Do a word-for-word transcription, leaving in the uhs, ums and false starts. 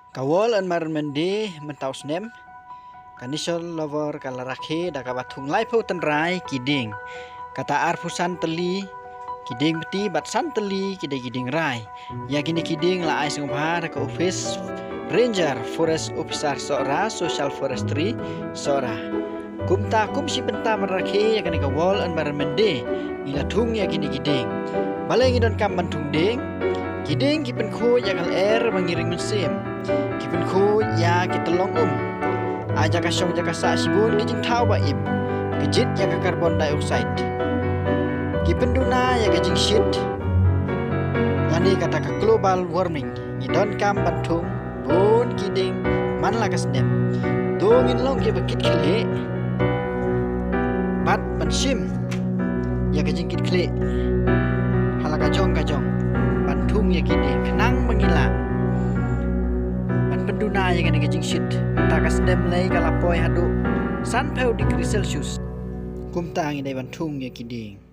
Ka World Environment Day mynta u snem, ka Nature Lover ka la rakhe da kaba thung laiphew tynrai ki dieng. Kata arphew san tylli ki dieng bti bad san tylli ki dei ki dieng rai. Ïa kine ki dieng la ai sngewbha da ka Office Ranger, Forest Officer Sohra, Social Forestry Sohra. Kumta kum shi bynta ban rakhe ïa kane ka World Environment Day, ngi la thung ïa kine ki dieng. Balei ngi donkam ban thung dieng? Ki dieng ki pynkhuid ïa ka lyer ba ngi ring mynsiem. Ki pynkhuid ïa ki tyllong um. Ai jaka shong jaka sah shibun ki jingthaw ba im. Ki jied ïa ka carbon dioxide. Ki pynduna ïa ka jingshit lane kata ka global warming. Ngi donkam ban thung bun ki dieng man la ka snem. To ngin long kiba kit khlieh bad ban shim ïa ka jingkit khlieh ha la ka jong ka jong, ban thung ïa ki dieng khnang ba ngin lah ban pynduna ïa kane ka jingshit. Mynta ka snem lei ka la poi haduh sanphew degree Celsius. Kumta ngi dei ban thung ïa ki dieng.